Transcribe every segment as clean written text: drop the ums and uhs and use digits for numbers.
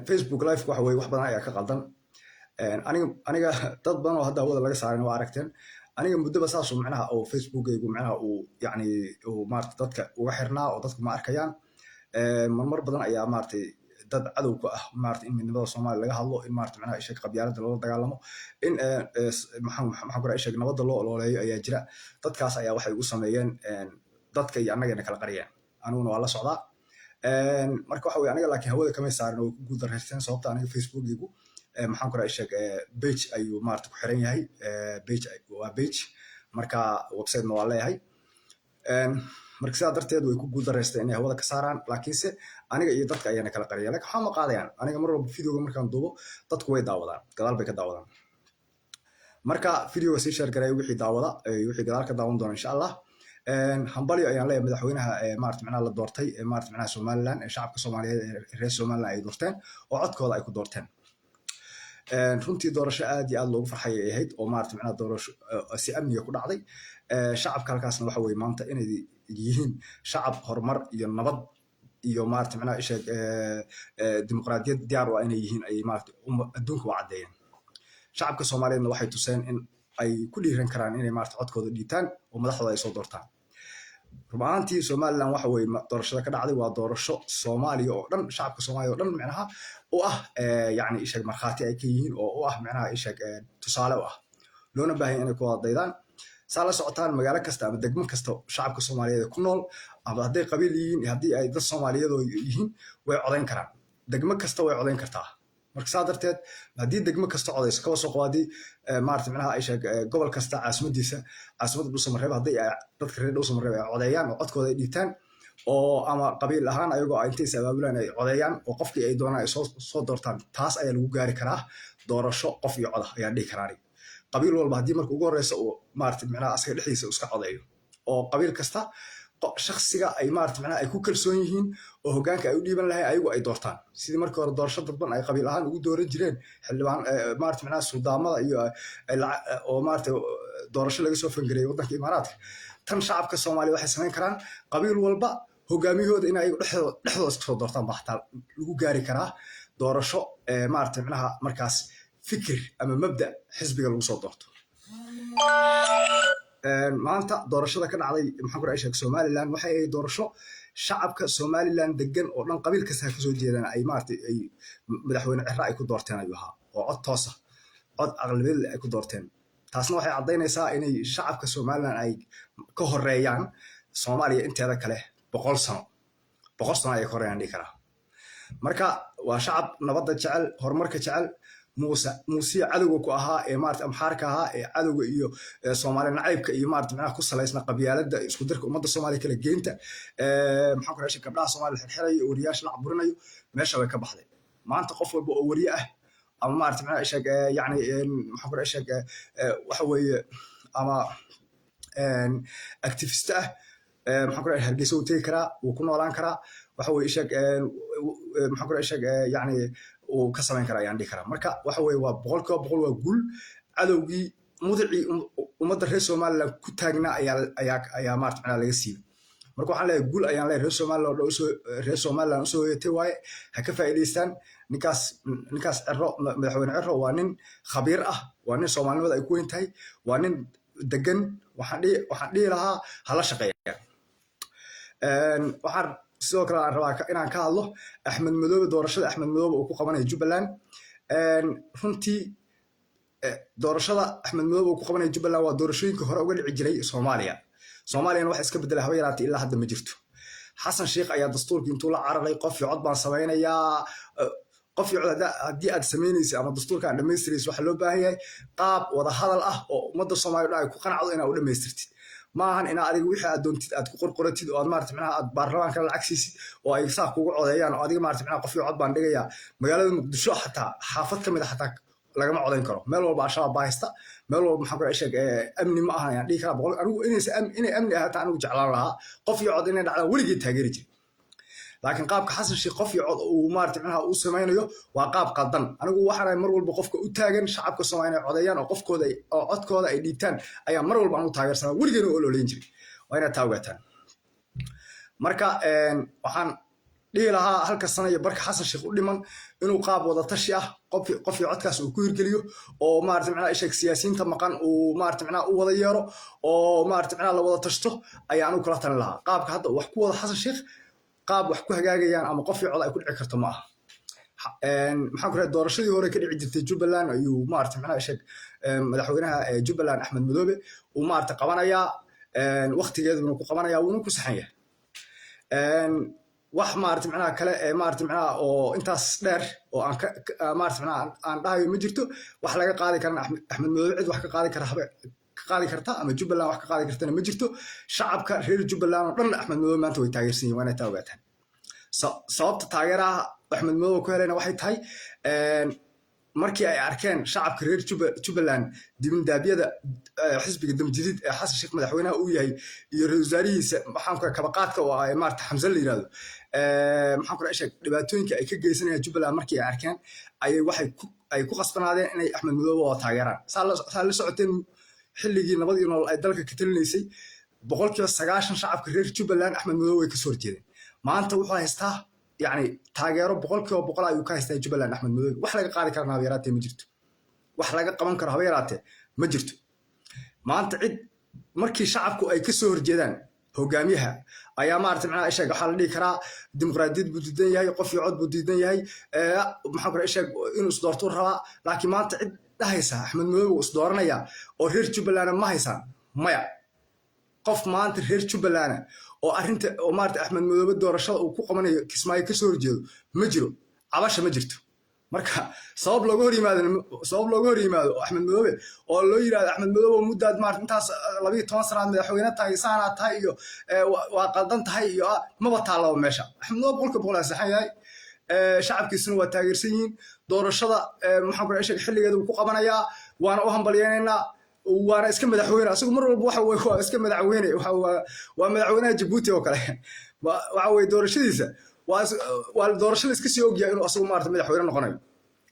Facebook Live waxa weye wax badan ayaa ka qaldan. Aniga dad badan oo hadda hawada laga saaran waa aragteen. Aniga muddoba saasuu macnaha oo Facebookaygu macnaha uu yacni uu maarata dadka uga xirnaa oo dadku ma arkayaan. Marmar badan ayaa maaragtay dad cadow ku ah maarata in midnimada Soomaaliya laga hadlo, in maarata macnaha isheeg qabyaaladda loola dagaalamo, in maxaan ku rahaa isheeg nabadda loo ololeeyo ayaa jira. Dadkaas ayaa waxay ugu sameeyeen dadka iyo annagana kala qariyeen, aniguna waa la socdaa. Marka waxa weye aniga laakiin hawada kamay saarin oo ku guuldareysteen, sababta aniga Facebookigu maxaan ku rahaa isheeg page ayuu maarata ku xiran yahay. Page waa page, marka website-na waa leeyahay. Marka sidaa darteed way ku guuldareysteen inay hawada ka saaraan, laakiinse aniga iyo dadka ayaana kala qariya. Lakin waxaa ma qaadayaan, aniga mar walba videoga markaan duubo dadku way daawadaan, gadaal bay ka daawadaan. Marka videoga sii share gareeya wixii daawada, wixii gadaal ka daawan doona, insha Allah. Hambalyo ayaan leeyahay madaxweynaha maarata macnaha la doortay maarata macnaha Somaliland, ee shacabka Soomaaliyeed ee reer Somaliland ay doorteen oo codkooda ay ku doorteen. Runtii doorasho aad iyo aad loogu farxay ay ahayd oo maarata macnaha doorasho si amniga ku dhacday. Shacabka halkaasna waxa weye maanta inay yihiin shacab horumar iyo nabad iyo maarata macnaha isheeg dimuqraadiyad diyaar u ah inay yihiin ay maarata adduunka waa caddeeyeen. Shacabka Soomaaliyeedna waxay tuseen in ay ku dhiiran karaan inay maarata codkooda dhiibtaan oo madaxdooda ay soo doortaan. Run ahaantii Somaliland waxa weye doorashada ka dhacday waa doorasho Soomaaliya oo dhan, shacabka Soomaaliya oo dhan macnaha u ah yacni isheeg markhaati ay ka yihiin oo u ah macnaha isheeg tusaale u ah, loona baahan inay ku wada daydaan. Saa la socotaan, magaalo kasta ama degmo kasta shacabka Soomaaliyeed ku nool, ama hadday qabiil yihiin, haddii ay dad Soomaaliyeed oo yihiin, way codayn karaan. Degmo kasta way codayn kartaa. Marka saa darteed haddii degmo kasta codayso, kaba soo qabo haddii maarata macnaha ay sheeg gobol kasta caasimadiisa, caasimadda Dhuusamareeb, haddii ay dadka reer Dhuusamareeb ay codeeyaan oo codkooda ay dhiibtaan oo ama qabiil ahaan ayagoo intay is abaabulaan ay codeeyaan oo qofkii ay doonaan ay soo doortaan, taas ayaa lagu gaari karaa doorasho qof iyo coda ayaan dhihi karaa aniga. Qabiil walba haddii marka ugu horeysa uu maarata macnaha asaga dhexdiisa iska codeeyo oo qabiil kasta shakhsiga ay maarata macnaha ay ku kalsoon yihiin oo hoggaanka ay u dhiiban lahayn ayagu ay doortaan, sidii markii hore doorasho dadban ay qabiil ahaan ugu dooran jireen xildhibaan maarata macnaha suldaamada iyo oo maarata doorasho laga soo fangareeyay waddanka Imaaraadka. Tan shacabka Soomaaliya waxay samayn karaan qabiil walba hogaamiyahooda in ayagu dhexdooda iska soo doortaan baa xataa lagu gaari karaa doorasho maarata macnaha markaas fikir ama mabda xisbiga lagu soo doorto. Maanta doorashada ka dhacday, maxaan ku rahay sheeg, Somaliland waxay ahayd doorasho shacabka Somaliland degan oo dhan, qabiil kasta ha kasoo jeedaan, ay maarata ay madaxweyne Cirro ay ku doorteen ayuu ahaa oo cod toosa, cod aqlabiyad leh ay ku doorteen. Taasna waxay caddaynaysaa inay shacabka Somaliland ay ka horeeyaan Soomaaliya inteeda kale 100 sano, 100 sano ayay ka horeeyaan dhihi karaa. Marka waa shacab nabadda jecel, horumarka jecel. Muuse Muusiya cadowga ku ahaa ee maarata Amxaarka ahaa ee cadowga iyo Soomaali nacaybka iyo maarata macnaha ku salaysna qabyaaladda, isku dirka ummadda Soomaaliya, kala geynta, maxaan ku rahay, gabdhaha Soomaaliya xirxirayo, wariyaasha la caburinayo, meesha way ka baxday. Maanta qof walba oo wariye ah ama maarata macnaha sheeg yacni maxaan ku rahay sheeg waxa weeye ama activist ah, maxaan ku rahay, Hargeysa wuu tegi karaa, wuu ku noolaan karaa. Waxa weye sheeg maxaan ku rahay sheeg yacni uu ka samayn karaa ayaan dhihi karaa. Marka waxa weye waa 100% waa guul. Cadowgii mudicii ummadda reer Somaliland ku taagnaa ayaa maarata macnaha laga siibay. Marka waxaan leeyahay guul ayaan leeyahay reer Somaliland oo dhan usoo reer Somaliland usoo hoyatay waaye, ha ka faa'iidaystaan. Ninkaas Cirro, madaxweyne Cirro, waa nin khabiir ah, waa nin Soomaalinimada ay ku weyn tahay, waa nin degan. Waxaan dhihi lahaa hala shaqeeya. Waxaan sidoo kale aan rabaa inaan ka hadlo Axmed Madoobe, doorashada Axmed Madoobe uu ku qabanayo Jubbaland. Runtii doorashada Axmed Madoobe uu ku qabanayo Jubbaland waa doorashooyinka hore uga dhici jiray Soomaaliya. Soomaaliyana wax iska bedela haba yaraatay ilaa hadda ma jirto. Xasan Sheikh ayaa dastuurka intuu la cararay qof iyo cod baan samaynayaa. Qof iyo cod haddii aad samaynaysa ama dastuurka aad dhamaystiraysa, waxaa loo baahan yahay qaab wada hadal ah oo ummadda Soomaaliya dhan ay ku qanacdo inaad u dhamaystirtid. Ma ahan inaa adiga wixii aad doontid aad ku qorqoratid oo aad maarata macnaha aad baarlamaanka lacag siisid oo ay saa kugu codeeyaan oo adiga maarata macnaha qof iyo cod baan dhigayaa. Magaalada Muqdisho xataa xaafad ka mid a xataa lagama codayn karo. Meel walba Al-Shabaab baa haysta. Meel walba, maxaan ku sheeg, amni ma ahan ayaan dhihi karaa boqol. Anigu inaysa inay amni ahaato anigu jeclaan lahaa, qof iyo cod inay dhacdaan weligii taageeri jiray, laakiin qaabka Xasan Sheikh qof iyo cod uu maarata macnaha uu samaynayo waa qaab qaldan. Anigu waxaan mar walba qofka u taagan shacabka Soomaaliya inay codeeyaan oo qofkooda oo codkooda ay dhiibtaan ayaa mar walba anu taageersanaa, weligeena u ololeyn jiray. Waa inaad taa ogaataan. Marka waxaan Dhihi lahaa halka sana iyo barka Xasan Sheekh u dhiman inuu qaab wadatashi ah qof iyo codkaas uu ku hirgeliyo, oo maarata macnaha isheeg siyaasiyiinta maqan uu maarata macnaha u wada yeero, oo maarata macnaha la wada tashto ayaa anigu kula talin lahaa. Qaabka hadda wax ku wada Xasan Sheekh, qaab wax ku hagaagayaan ama qof iyo cod ay ku dhici karto ma aha. Maxaan ku rahay, doorashadii hore ka dhici jirtay Jubbaland ayuu maarata macnaha sheeg madaxweynaha Jubbaland Axmed Madoobe uu maarata qabanayaa, waqtigeeduna ku qabanayaa, wuuna ku saxan yahay. Wax maarata macnaha kale ee maarata macnaha oo intaas dheer oo aan maarata macnaha aan dhahayo ma jirto. Wax laga qaadi karana Axmed Madoobe cid wax ka qaadi kara habe ka qaadi karta ama Jubbaland wax ka qaadi kartana ma jirto. Shacabka reer Jubbaland oo dhan Axmed Madoobe maanta way taageersan yihin, waa inay taa ogaataan. Sababta taageeraha Axmed Madoobe ku helayna waxay tahay markii ay arkeen shacabka reer Jubbaland dibindaabyada xisbiga Damjadiid ee Xasan Sheekh madaxweynaha uu yahay iyo ra-iisul wasaarihiisa, maxaan ku kabaqaadka oo ah maarata Xamse la yirahdo, maxaan ku sheeg dhibaatooyinka ay ka geysanayaan Jubbaland markii ay arkeen ayay waxay ay ku qasbanaadeen inay Axmed Madoobe oo taageeraan. Saa la socoteen, xilligii Nabad iyo Nolol ay dalka ka talinaysay, 90% shacabka reer Jubbaland Axmed Madoobe way kasoo horjeedeen. Maanta wuxuu haystaa yani taageero 100% ayuu ka haystaa Jubbaland Axmed Madoobe. Wax laga qaadi karana haba yaraatee ma jirto, wax laga qaban karo haba yaraatee ma jirto. Maanta cid markii shacabku ay kasoo horjeedaan hogaamiyaha ayaa maarata macnaha isheeg waxaa la dhihi karaa dimuqraadiyad buu diidan yahay, qof iyo cod buu diidan yahay, maxaan kula isheeg inuu isdoortuu rabaa. Laakiin maanta cid dhahaysa Axmed Madoobe wuu isdooranaya oo reer Jubbaland ma haysaan, maya. Qof maanta reer Jubbaland oo arrinta oo maarata Axmed Madoobe doorashada uu ku qabanayo Kismaayo kasoo horjeedo ma jiro, cabasha ma jirto. Marka sabab looga hor yimaado oo Axmed Madoobe oo loo yirahdo Axmed Madoobe muddaad maarata intaas 12 sanaad madaxweyne tahay, saanaad tahay iyo waa qaldan tahay iyo maba taallaba meesha. Axmed Madoobe 100% aa saxan yahay, shacabkiisuna waa taageersan yihiin. Doorashada maxaan ku sheeg xilligeeda uu ku qabanayaa, waana u hambalyaynaynaa, waana iska madaxweyne asagu mar walba. Waxa waa iska madaxweyne, waa madaxweynaha Jabuuti oo kale. Waxa weye doorashadiisa waa doorashada iska sii ogyahay inuu asagu maarata madaxweyne noqonayo.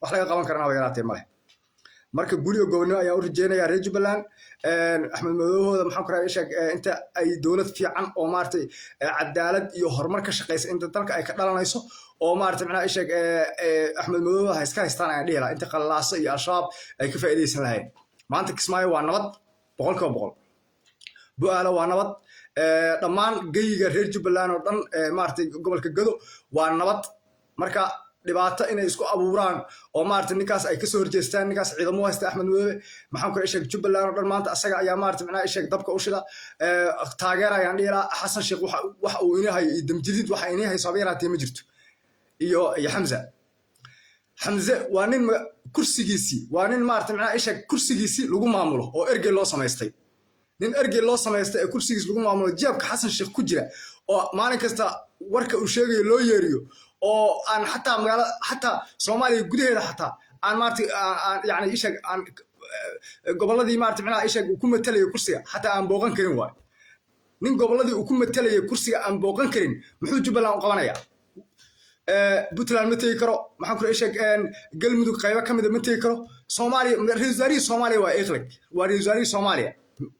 Wax laga qaban karana haba yaraatee male. Marka guriga gobonimo ayaa u rajeynaya reer Jubbaland Axmed Madoobahooda, maxaan ku rahay sheeg inta ay dowlad fiican oo maaragtay cadaalad iyo horumar ka shaqeysa inta dalka ay ka dhalanayso, oo maaragtay macnaha sheeg Axmed Madoobe ha iska haystaan ayaan dhihi lahaa, inta qalaaso iyo Al-Shabaab ay ka faa'iidaysan lahayn. Maanta Kismaayo waa nabad 100%, Bu-aalo waa nabad, dhammaan geyiga reer Jubbaland oo dhan, maaragtay gobolka Gado waa nabad. Marka dhibaato inay isku abuuraan oo maaragtay ninkaas ay kasoo horjeestaan, ninkaas ciidamo haysta Axmed Madoobe, maxaan kula sheeg Jubbaland oo dhan maanta asaga ayaa maaragtay macnaha sheeg dabka u shida. Taageer ayaan dhihi lahaa. Xasan Sheekh wax uu inii hayo iyo Damjadiid waxa inii hayso haba yaraatee ma jirto. Iyo Xamza, Xamze waa nin kursigiisii, waa nin maaragtay macnaha isheeg kursigiisii lagu maamulo oo ergey loo samaystay, nin ergey loo samaystay ee kursigiis lagu maamulo, jeebka Xasan Sheekh ku jira, oo maalin kasta warka uu sheegayo loo yeeriyo, oo aan xataa magaala xataa Soomaaliya gudaheeda xataa aan maaragtay aan yani isheeg aan gobolladii maaragtay macnaha isheeg uu ku matalayo kursiga xataa aan booqan karin waayo. Nin gobolladii uu ku matalayay kursiga aan booqan karin muxuu Jubbaland u qabanayaa? Puntland ma tegi karo, maxaan ku sheeg Galmudug qaybo ka mida ma tegi karo. Soomaaliya ra-iisul wasaarihii Soomaaliya waa iqlig, waa ra-iisul wasaarihii Soomaaliya.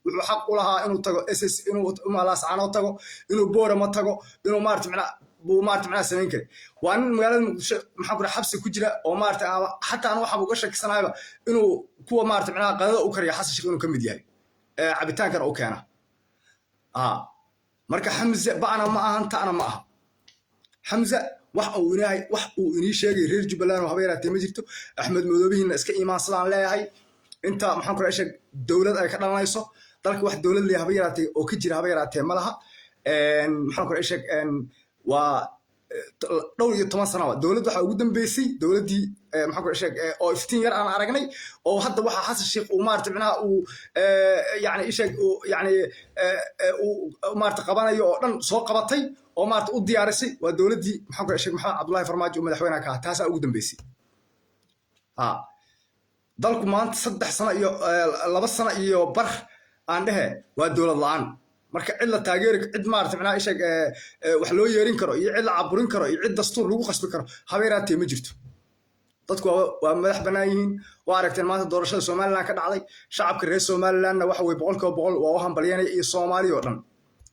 Wuxuu xaq u lahaa inuu tago ss, inuu Laascaanood tago, inuu Boorama tago, inuu maarata macnaa buu maarata macnaha samayn karay. Waa nin magaalada Muqdisho, maxaan ku xabsi ku jira, oo maarata xataa aan waxaan uga shakisanayba inuu kuwa maarata macnaha qadada u kariya Xasan Sheekh inuu ka mid yahay, cabitaankana u keena. Marka Xamse ba'na ma ahan, ta'na ma aha. Xamse wax uu inaahay, wax uu inii sheegay reer Jubbaland oo haba yaraatee ma jirto. Axmed Madoobihiina iska imaansadaan leeyahay inta maxaan ku sheeg dowlad ay ka dhalanayso dalka. Wax dowlad leeyahay haba yaraatee oo ka jira haba yaraatee ma laha. Maxaan ku sheeg waa dhowr iyo toban sanaba dowladd waxaa ugu dambeysay dowladdii, maxaan ku sheeg oo iftiin yar aan aragnay, oo hadda waxa Xasan Sheekh uu maarata micnaha uu yani isheeg uu yani uu maarata qabanayo oo dhan soo qabatay oo maarata u diyaarisay waa dowladdii, maxaan ku sheeg Maxamed Cabdullahi Farmaajo uu madaxweynaha ka ahaa. Taasaa ugu dambeysay. Ha dalku maanta 3 sano iyo 2 sano iyo bar aan dhehe waa dowlad la-aan. Marka cid la taageeri, cid maarata macnaha isheeg wax loo yeerin karo, iyo cid la caburin karo, iyo cid dastuur lagu qasbi karo haba yaraatee ma jirto. Dadku waa madax bannaan yihiin. Waa aragteen maanta doorashada Somaliland ka dhacday. Shacabka reer Somalilandna waxa weye 100% waa u hambalyanaya iyo Soomaali oo dhan.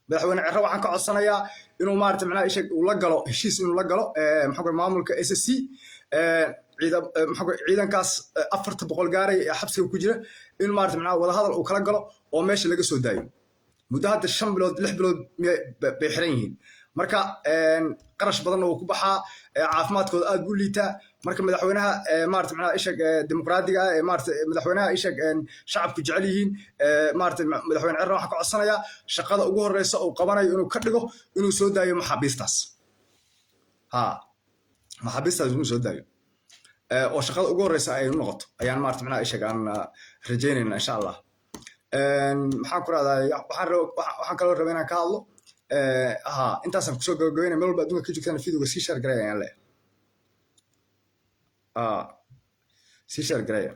Madaxweyne Cirro waxaan ka codsanayaa inuu maarata macnaha isheg uu la galo heshiis, inuu la galo maxaa ku maamulka SSC, maxaa ciidankaas 400 gaaray ee xabsiga ku jira, in maarata macnaha wadahadal uu kala galo oo meesha laga soo daayo. Muddo hadda 5 bilood, 6 bilood bay xiran yihiin. Marka qarash badanna wuu ku baxaa, caafimaadkooda aad buu liitaa. Marka madaxweynaha maarata macnaha isheg dimuqraadiga ah ee maarata madaxweynaha isheg shacabku jecel yihiin, maarata madaxweyne Cirro waxaan ka codsanayaa shaqada ugu horeysa uu qabanayo inuu ka dhigo inuu soo daayo maxaabiistaas, ha maxaabiistaas inuu soo daayo oo shaqada ugu horeysa ay u noqoto ayaan maarata macnaha isheg aan rajaynayna, insha Allah. Maxaan ku rahdaa, waxaan kaloo rabay inaan ka hadlo, ha intaasaan kusoo gabagabeynaya. Meel walba adduunka ka joogtaan videoga sii share gareeya ayaan leeyahay, sii share gareeya.